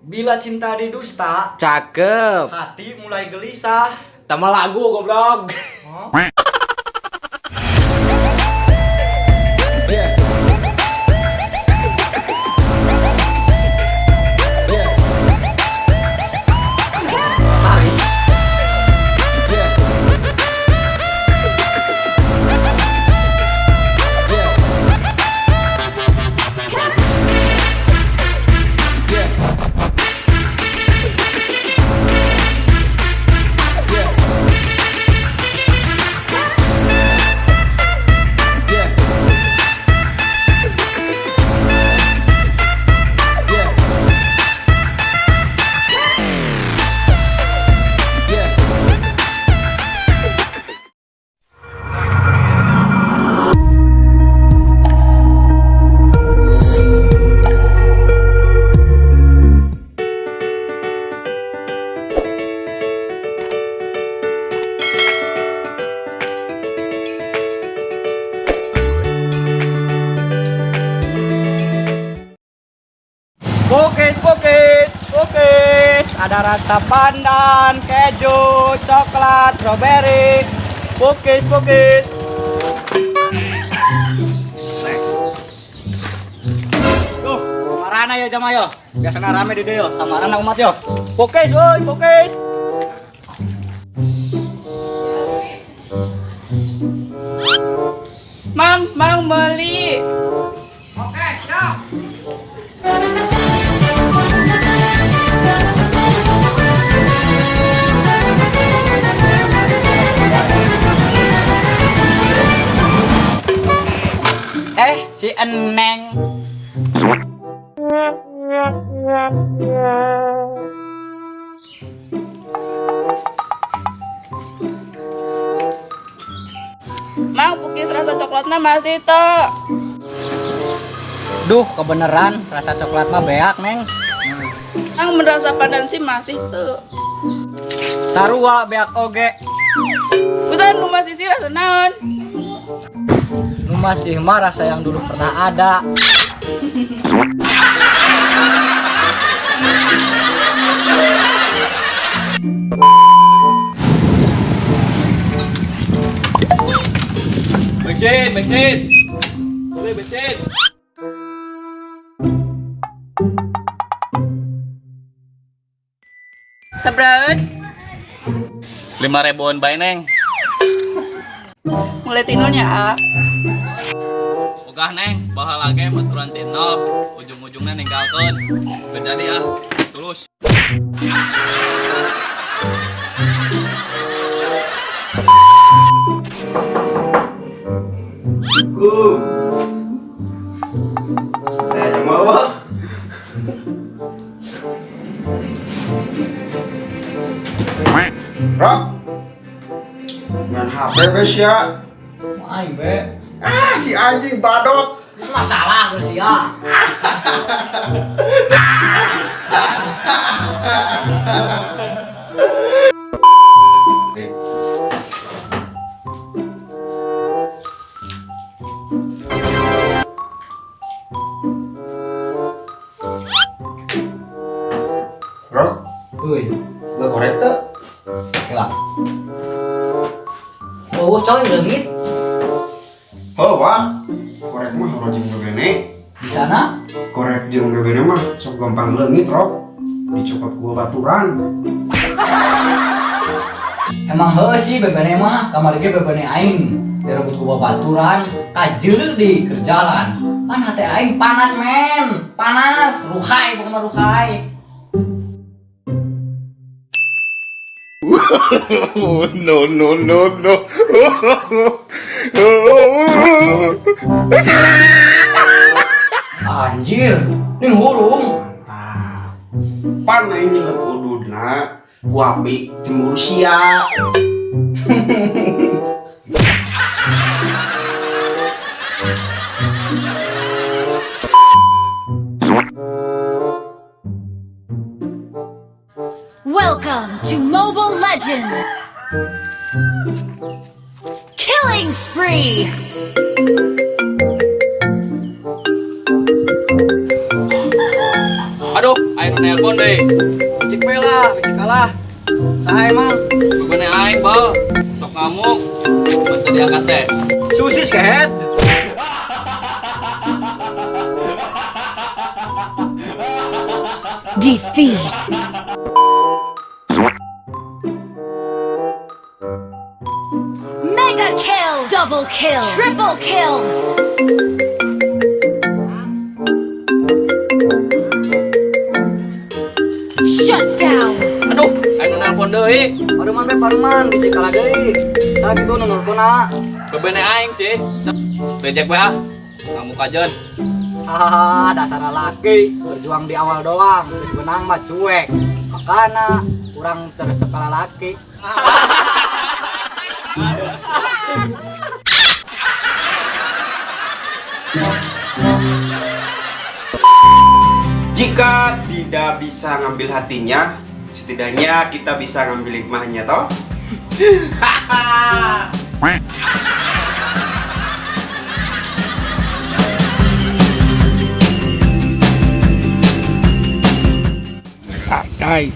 Bila cinta didusta, Cakep. Hati mulai gelisah. Tambah lagu goblok. Oh. Pukis, pukis, pukis. Ada rasa pandan, keju, coklat, strawberry. Pukis, pukis. Tuh, kamarana ya jamaah yo. Biasana rame di dieu yo. Kamarana umat yo. Pukis, woi, pukis. Mang, mang beli. Oke, siap. Si Eneng. Mang, pukis rasa coklatnya masih tuh. Duh, kebeneran rasa coklat mah beak, Neng. Mang, merasa pandan sih masih tuh. Sarua beak oge. Udah nu masih sih rasa naon? Nu masih mah rasa yang dulu pernah ada. Bensin, bensin. Beli bensin. Sabaraha? 5 ribuan bae, Neng. Mulai tinulnya, ah. Ogah, Neng, baheula ge maturan ti nol, ujung-ujungnya ninggalkeun. Gak jadi ah, terus. Ku. Saya mau apa? Rob. Main HP bes ya. Aing be. Ah, si anjing badot. Itu masalah geus ya. Rob, Euy, gak korek tuh. Oke lah. Oh, coy leungit. Oh, wah. Korek mah horor jeung bebene. Di sana. Korek jeung bebene mah sok gampang leungit, Rob. Dicopot gua baturan. Emang heuh sih bebene mah, kamari ge bebene aing direbut ku babaturan, kajeul di kerjalan. Pan hate aing panas, men. Panas, ruhai pokoknya ruhai. No, no, no, no. Anjir, ning hurung. Mantap. Pan aing nyelet ududna ku api cemburu sia. Welcome to Mobile Legends! Killing spree! Aduh, aing Nelpon deui. Cik we lah, bisi kalah. Saha emang? Bebene aing bal. Sok ngamuk. Mun teu diangkat teh. Susis kehead. Defeat. Mega kill! Double kill! Triple kill! Shut down! Aduh, aing nu nelpon deui. Paruman be paruman, bisi kalah deui. Saha kitu nu nelponna? Bebene aing sih. Rejek we ah. Ngamuk kajeun. Hahaha, dasar laki berjuang di awal doang, terus menang mah cuek. Makana kurang teresep ka lalaki. Jika tidak bisa ngambil hatinya, setidaknya kita bisa ngambil hikmahnya toh. Die.